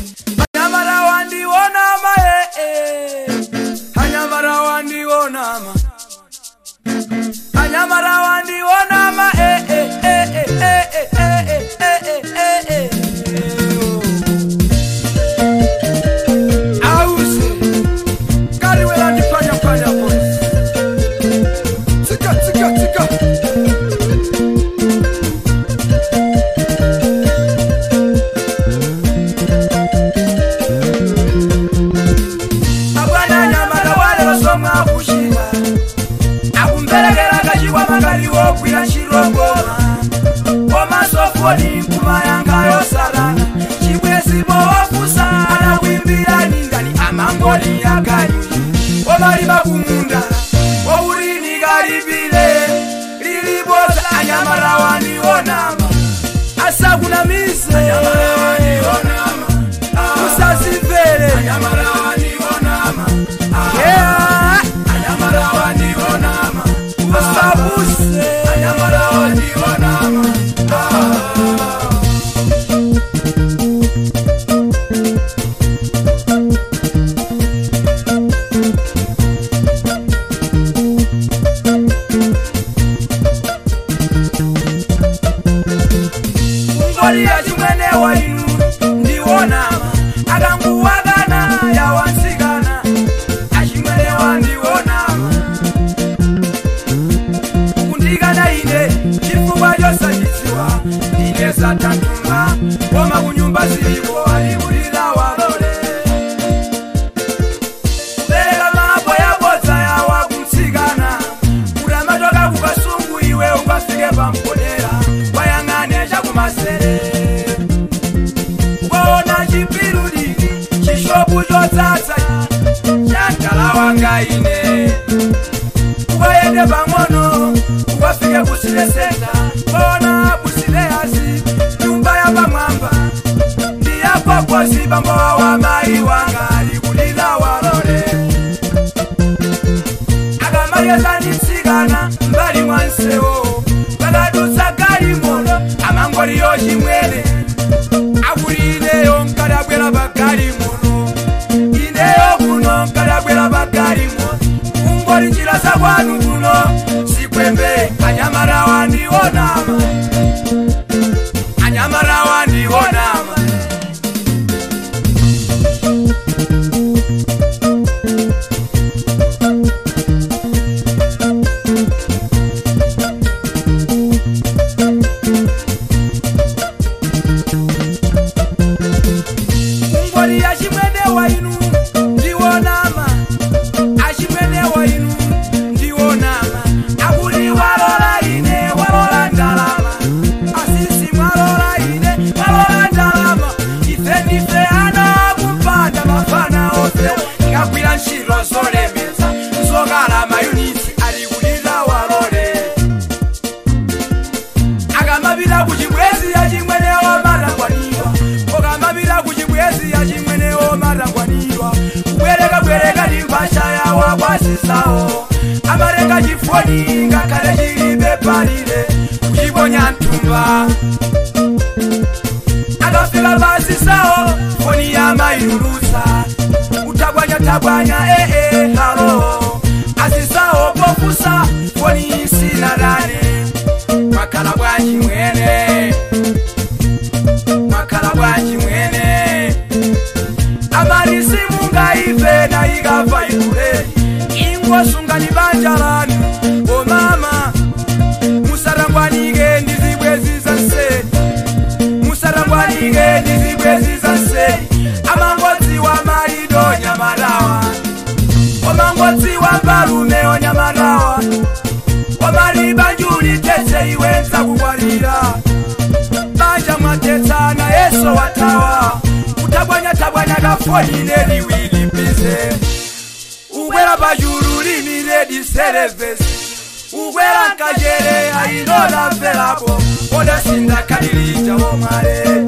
Anyamara wandiona ma Anyamara wandiona ma Anyamara wandiona ma Ause Kariwela ndipanya panya boys. Tsika tsika tsika. Abwana nyamara wale basomwa kushika. Akumberekera kachikwa makaliwo kwira chirogoma. Omasofoni kumayanga yosarana. Chibwezi bowafusa anakuimbira ningani amangoni yakanyu. Omalima kumunda ourini kalipile liliboza anyamara wandionama. Asakunamize anyamara wandionama. Usazimvere anyamara wandionama. Yeah. Anyamara wandionama. Usabuse anyamara wandionama. Ngoli ya chimwene wainu ndionama. Akanguwakana yawansikana achimwene wandionama. Kundikana ine chifukwa chosachidziwa ine satantumba koma kunyumba ziliko alikulira walole. Kubereka mapo yabodza yawa kumtsikana kutamatoka kukasungu iwe ukafike pamponera wayang'ane chakumasere. Ukaona chipirudiki chishopu chotsatsa chandalawanga ine. Ukayende pang'ono ukafike kusile senta kona kusileasi nyumba ya pamwamba ndiyapokosi pambowa wa mayi wanga alikulira walole. Akamaleza nditsikana mbali mwa nsewo pakadutsa galimoto amangoliyo chimwene. Akuli ineyo nkadabwera pa galimoto ineyo kuno nkadabwera pa galimoto kungoli njira za kwanu kuno sikwembe. Anyamara wandionama. Anyamara wandionama. Ngoli ya chimwene wainu ndionama. Achimwene wainu ndionama. Akuli walola ine walola ndalama. Asisi mwalola ine walola ndalama. Ife ndife ana akumpanda mafana ofe. Tikagwira ntchito zolemetsa nzokala mayunitsi alikulira walole. Akamapita kuchibwezi achimwene omatangwaniwa. Okamapita kuchibwezi achimwene omatangwaniwa. Kubwereka bwereka ndi mphasha yawo kwasisawo. Amatenga chifoni ngakhale chilibe palile kuchiponya mthumba. Akafika pasisawo foni yamayilulutsa. Kutabwanya tabwanya halo. Asisawo pofusa foni isinadane. Mwakhala bwanji mwene. Mwakhala bwanji mwene. Amali simungaife na ikafa ikule. Ingosungani banja lanu omama. Musarangwanike ndi zibwezi za nseri. Musarangwanike ndi zibwezi za nseri. Amangodziwa malido nyamarawa. Omangodziwa mbalume onyamarawa. Omali banjuli tetse iwe nzakukwalira. Banja mwatetsana Yesu watawa. Kutabwanya tabwanya kafoni neliwili bize. Ukwera pachulu limire diserevesi. Ukwera nkajere ainola mverapo. Odasinda kalilija omwale.